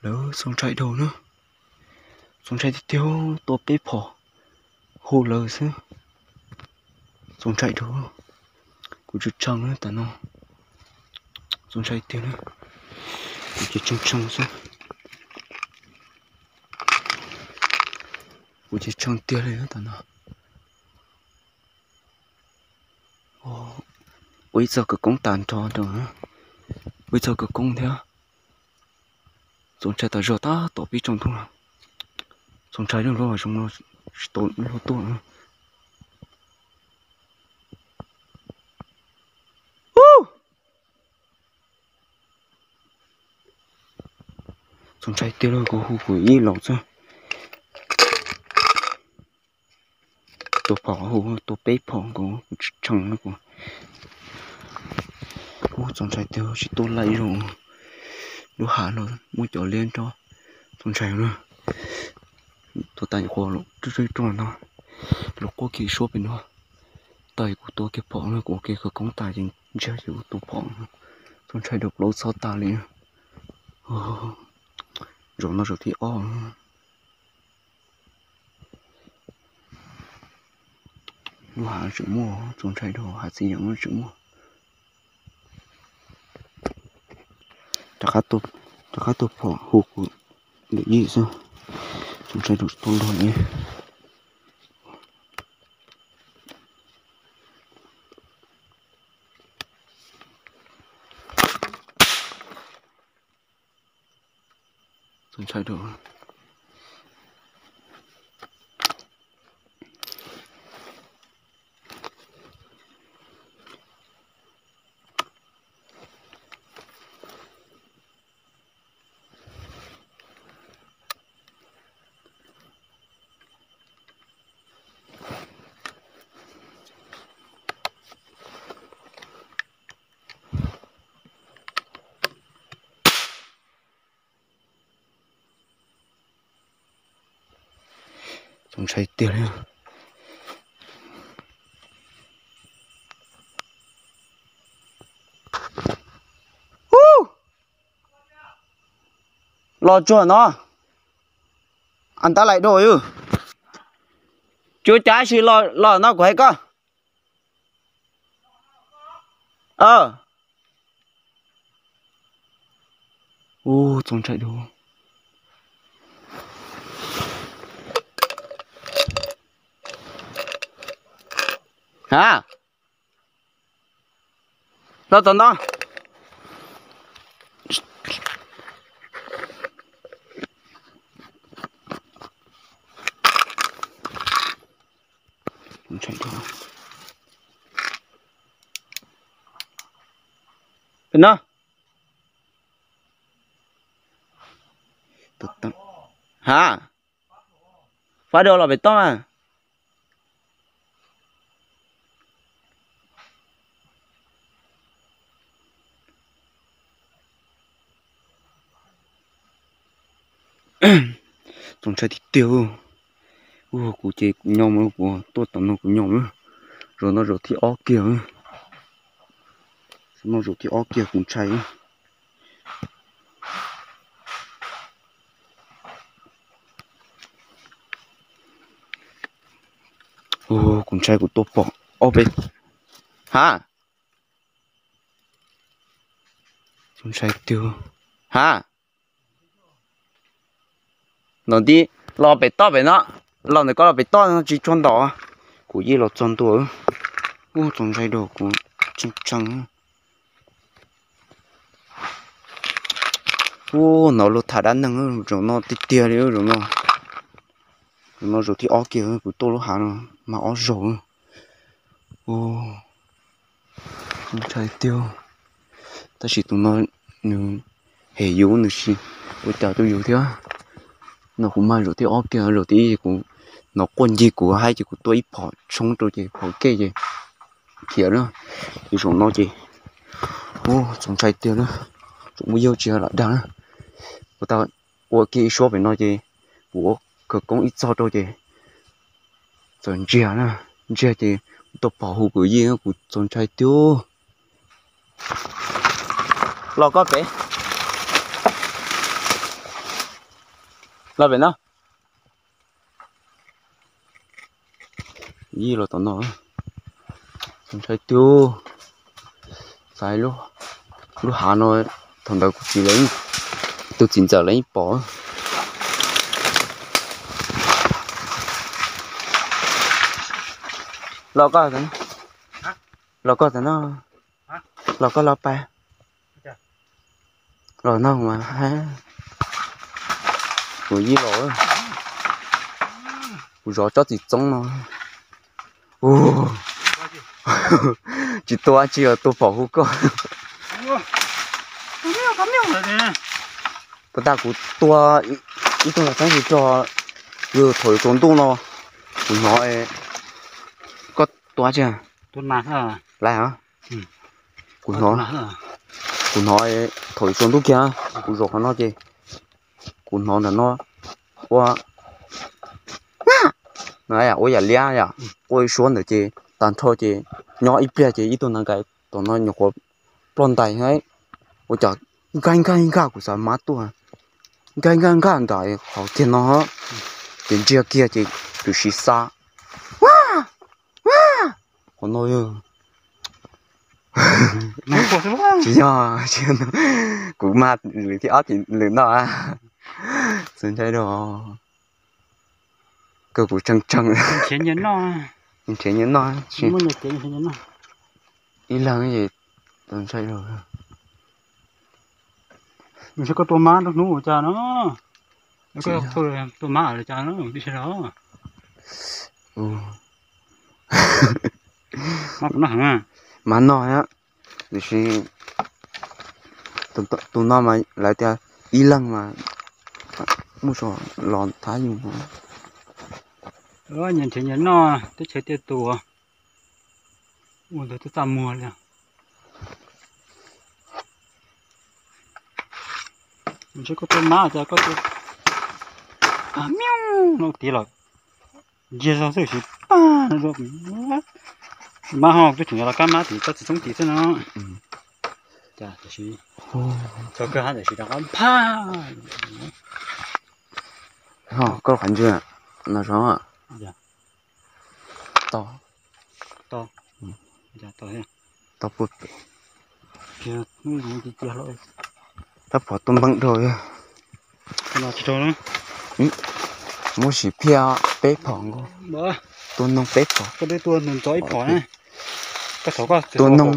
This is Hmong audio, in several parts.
Lawv txaus ntshai dhau na. Txaus ntshai tiag tiag, tua peb phom hu lawv xwb. Txaus ntshai dhau. Kuv tsis tshee na tam no. Txaus ntshai tiag na. Kuv ces tshee tshee xwb. Kuv ces tshee tiag li tam no. Ua ib txoj khawv koob tag nrho rau, ua ib txoj khawv koob thiab. Txaus ntshai tas zog tab tom pib tsaus ntuj. Txaus ntshai lub hav zoov no tsis tau luag tuaj. Txaus ntshai tiag li, kuv hu kuv ib los xwb. Tua phom hu, tua peb phom kuv tsis tshee na kuv. Ub, txaus ntshai tiag, tsis tuaj laij zoo. Lub hav no muaj cov liab nrog, txaus ntshai na. Tua tas nyuam qhuav los rau no, los quaj kiag suab pem no. Tag kuv tua kiag phom na, kuv ua kiag khawv koob tas ces ntsiag ces kuv tua phom. Txaus ntshai rau plaub txhoj tas li. Zaum no zaum thib ob. Lub hav tseem muaj, txaus ntshai rau hav txiv yeem tseem muaj. Rov qab tua phom hu kuv yawm yij xwb, txaus ntshai rau tuaj luag li. Txaus ntshai rau. Txaus ntshai tiag li. Los tsuag no. An tab laim dua yus. Cuab cav sis los no kuv hais koj. Ub, txaus ntshai dua. Ha, los tom no. Pem no. Ha, fab dua los pem toj mas. Txaus ntshai tiag tiag. Ua kuv ces kuv nyob, kuv tuaj tom no kuv nyob. Zaum no zaum thib ob kiag. Zaum no zaum thib ob kiag kuv ntshai. Kuv ntshai kuv tuaj pom ob peb. Ha, txaus ntshai tiag. Ha, no ntib los pem toj pem no, los ntawm ko los pem toj no tsis tshua ntau. Kuv yeej los txog ntua. Ub, txaus ntshai dua, kuv tshee tshee. Ub, no luag tham dab neeg, zaum no tiag tiag li, zaum no. Zaum no zaum thib ob kiag kuv tuaj lub hav no mas ob zaug. Ub, ntshai tiag. Tab sis tus no nws hem yus, nws tsis ua cas rau yus thiab. No kuv mas zaum thib ob kiag, zaum thib ib kuv, no quaj ncig kuv haib ces kuv tua ib phom tshoob rau ces phom kej ces khiav na. Ces zaum no ces, ub, txaus ntshai tiag na. Tseem muaj yawg tsis lam dag na. Kuv tau ua kiag ib suab pem no ces kuv ua khawv koob ib txog rau ces txawm ntsiag na, ntsiag ces kuv tuaj pom hu kuv yeej, kuv txaus ntshai tiag. Los koj pem. Los pem no. Yij los tom no. Ntshai tiag. Xaiv lub hav no, thaum ntawd kuv txiv, tus txiv ntxawm lawv yeej pom. Los koj, los koj tam no, los koj los pais. Los no mas, kuv yij los, kuv zov tsob txiv txoob no. Tsis tua tsi os, tua phom hu koj. Puas tas kuv tua ib tug nas txheeb tsis rog, yog thaum yuav tsaus ntuj no, kuv hnov, koj tua tsi, lais os, kuv hnov, kuv hnov thaum yuav tsaus ntuj kiag, kuv zaum qhov no ces kuv hnov ntawm no ua, ua yam liab yom, ua ib suab ntawd ces tag nrho ces nyob ib pliag ces ib tug nas nkais tom no nyuam qhuav ploj ntais, ua cas nkag nkag nkag, kuv xav mab tuaj, nkag nkag nkag nram qhov kiag no, ces ntsia kiag ces twb siv xa, qhov no yog, tsis yog, kuv mas lwm thib ob ces lwm no, txawm ntshai dua, kawg kuv tseem tseem nrhiav nyias noj, ib leeg es tau ntshai dua. Ntshe koj tua mab nruab hnub ua cas no, tua mab ua cas no, tib si los. Mab noj heev, mab noj, tiam sis tus no mas lawv tias ib leeg mas muaj tso los thab yus. Nyias nrhiav nyias noj, teb chaws tiaj tus ua ntawd twb txaj muag li. Ntshe koj tua mab cas koj tua, miau no tiag los, ntsiag zog xwb sis pag no, mab ho twb tseem yog los kab mab tim tsob txiv txoob tim xwb no. Cas tiam sis txog kawg hab tiam sis rov qab nphaj. Koj qhov ntswg no zoo. Tau, tau, tau puag pem. Tab phom tua npeeb dhau. Muab sim phiaj peb phom nkaus. Tua noog peb phom. Tua noog.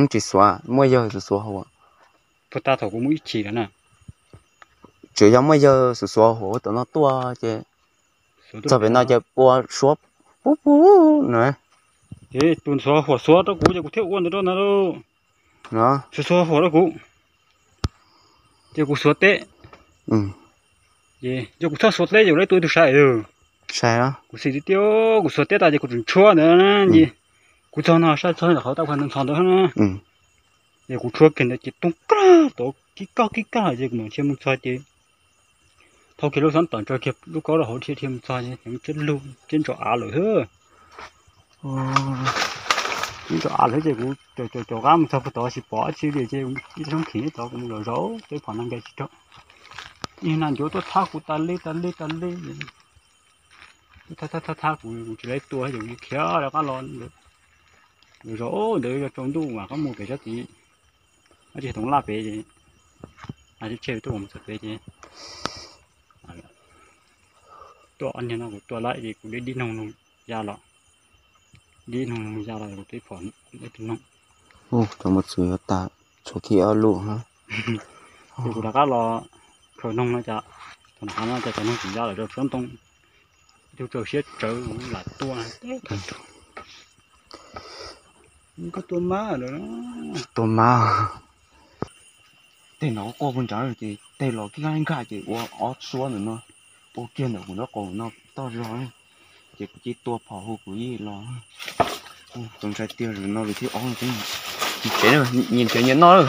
Tsis xuav, muaj yawg xuav xuav hauv. Tsuas yog muaj yawg xuav xuav hauv tom no tuaj ces txog pem no ces ua suab pub pub na. Ces tus xuav huam xuav rau kuv ces kuv thiaj ua ntawd rau ntawd lauj. Xuav xuav huam rau kuv, ces kuv xuav teb. Ces yog kuv txhob xuav teb ces kuv lawv tua ib tug sai. Kuv xim tiag tiag, kuv xuav teb tas ces kuv tseem tshuab ntawd na, ces kuv txog no saib txog qhov tau qhov ntxhov ntawd na. Ces kuv tshuab kiag ntawd ces toog kag tod kib koj kib koj ces kuv mam dhia mus txog ces thau kiag lub xab tawm ntsaws kiag lub kaub rau hauv dhia dhia mus txog ces ceeb lug ceeb ntso av lawm xwb. Ceeb ntso av lawm ces kuv caum caum caum qab mus txog puag tod tsis pom dab tsi li ces ib tug xyoob khim tod kuv mus zaum zaum peb phom no nkaus tsis raug. Ib na ncuav tuaj thab kuv tas li tas li tas li. Thab thab thab kuv, kuv tsis lawv tua ces kuv khiav rov qab los. Zaum ntawd yog tsaus ntuj mas qab mus pem sab tid, dab tsi toov laj pem ces, a, tshe tuaj mus txog pem ces tuaj ob niag no kuv tua lawm ces kuv dib dib noog ya los, dib noog ya los kuv twb pom tus noog. Cov mos txwv yuav tas, tshuav kiag ob lub. Ces kuv rov qab los khaws noog no cas, thaum no cas cov noog tseem ya lawm rau tsob ntoo, ib tug tsaws siab tsawv lam tua. Koj tua mab, tua mab. Tej no quaj puag nrad ces tej los kib kab nkag ces ua ob suab ntawm no, ua kiag ntawm kuv nraub qaum no toj zog, ces kuv cia tua phom hu kuv yij los. Txaus ntshai tiag, zaum no lwm thib ob, nyias nrhiav nyias noj.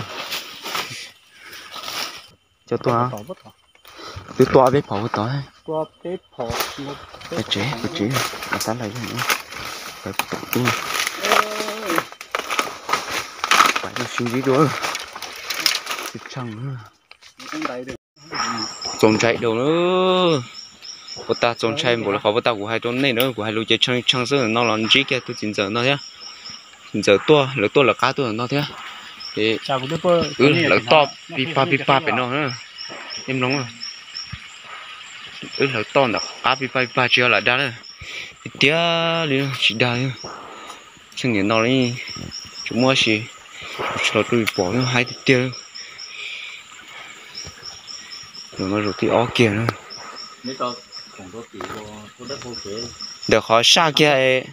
Cov tua, twb tua peb phom hu tod. Peb tsev, peb tsev, tab lawm, peb tom tub, peb sib ntsib dua, tsis tsheej. Txaus ntshai dhau na. Puas tas txaus ntshai npaum li qhov puas tas kuv hais rau nej na, kuv hais lus ces tshee tshee xwb no los ntsib kiag tus txiv ntxawm no thiab. Txiv ntxawm tuaj, lawv tuaj lawv qab tuaj no thiab. Wb hlawv toj pib pag pib pag pem no na. Ib mloog, wb hlawv toj ntawm qab pib pag pib pag tsis yog lam dag na. Tiag tiag li tsis dag li. Txheej niam no li tsis muaj si, tsis los rau pom haib tiag tiag. Zaum no zaum thib ob kiag na. Ntawm qhov saj kiag.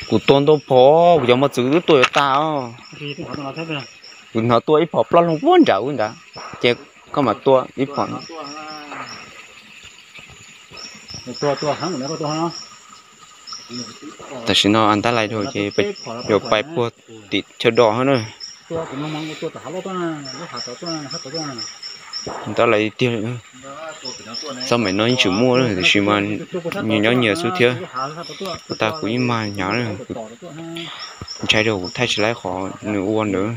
Kuv tua ntau phom, kuv cov mos txwv twb tua yuav tas os. Kuv hnov tua ib phom ploj loo puag nram ub nrad, ces koj mam tua ib phom. Tam sim no Antab Lais dhau ces yuav pais puag tim chaw dos na. Antab Lais tiag li. Txoj me no yeej tseem muaj tiam sis mas nyias nyob nyias xwb thiab. Puas tas kuv yeej mag hnyav, ntshai rau kuv thaij tsis laib qhov nws ua ntawd.